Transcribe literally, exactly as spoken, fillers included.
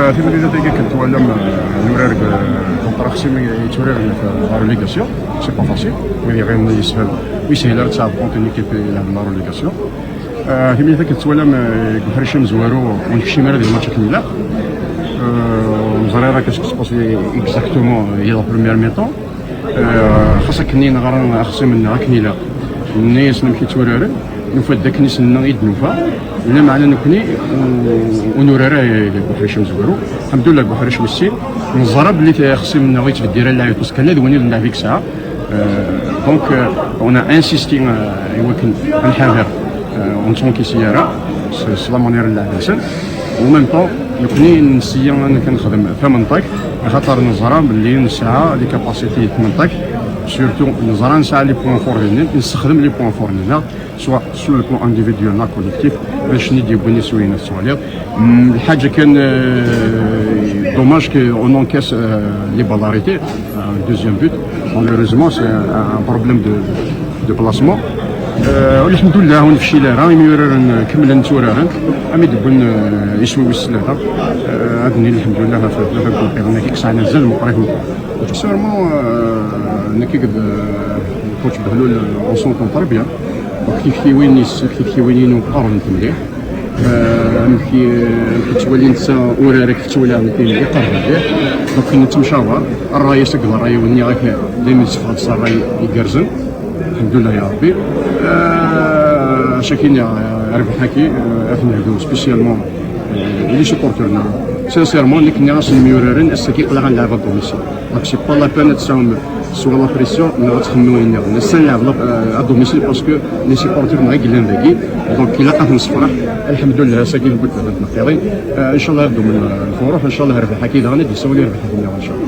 Timlilit-agi akken twalam, eh, nurar deg, eh, contre Axim yetturaren ɣef la relégation, c'est pas facile. Wid yeɣilen yeshel, ur yeshil ara ad tɛebbuḍ une équipe ilɛeb la relégation. Eh, timlilit akken twalam, eh, deg uḥric amezwaru ur nekcim ara di match akken ilaq. Eh, neẓra ara qu'est-ce qui se passe exactement, eh, la première mi-temps. Eh, xas akken i neɣra axṣim-nneɣ akken ilaq, nenna-yasen amek i tturaren, nufa-d akken i sen-nna i d-nufa, lameɛna nekni u-, ur nurar ara deg uḥric amezwaru. Alḥemdullah, deg uḥric wis sin, neẓra belli axṣim-nneɣ ur yettbeddil ara lɛib, parce que ala d win i d nnɛib i yesɛa. Eh, donc, eh, on a insisté, eh, i wakken ad nḥader, eh, ur nettṛunkisi ara s, s la manière n lɛib-nsen. En même temps, nekni nesya amek ad nexdem tamenṭakt, axaṭer neẓra belli nesɛa les capacités n tamenṭakt, surtout neẓra nesɛa les points forts-nneɣ, nessexdem les points forts-nneɣ, soit sur le plan individuel neɣ collectif, bac ad d-yewwin iswiyen ad tettwaliḍ. Mm, lḥaǧa kan, euh, dommage qu'on encaisse, euh, les balles arrêtées, un deuxième but. Malheureusement, c'est un, un problème de, de placement. Euh, alḥemdullah, ur nefcil ara, imyuraren kemmlen tturaren, am i d-wwin, euh, iswi wis tlata. Euh, ad nini alḥemdullah ɣef tlata n tneqqiḍin-agi i yesɛan azal meqqrit meqqar. Sûrement, euh, nekk akked, euh, coach Behlul, euh, on s'entend très bien. Donc tiktiwin-is, tiktiwin-inu qerrent mliḥ. Euh, amek, euh, amek yettwali netta urar akken tettwali nekkin iqerreb mliḥ. Donc nettemcabar, ṛṛay-is akked ṛṛay-iw nniɣ-ak daymi tessefɣed s ṛṛay igerrzen. Alḥemdullah ya Ṛebbi. Euh, acu-agi, euh, rrbeḥ-agi, euh, ad t-nehdu spécialement, euh, i les supporters-nneɣ. Sincèrement, nekk nniɣ-asen imyuraren, ass-agi aql-aɣ ad nlɛeb à domicile. Donc c'est pas la peine ad tesɛum soit la pression neɣ ad txemmem ayen nniḍen. Ass-a nlɛeb la, euh, à domicile parce que les supporters-nneɣ i yellan dagi. Donc ilaq ad ten-nessefreḥ. Alḥemdullah, ass-agi newwi-d tlata n tneqqiḍin. Euh, inchallah ad dumen, euh, lfuruḥ, inchallah rrbeḥ-agi daɣen ad d-yessawel i rrbeḥ-agi nniḍen inchallah.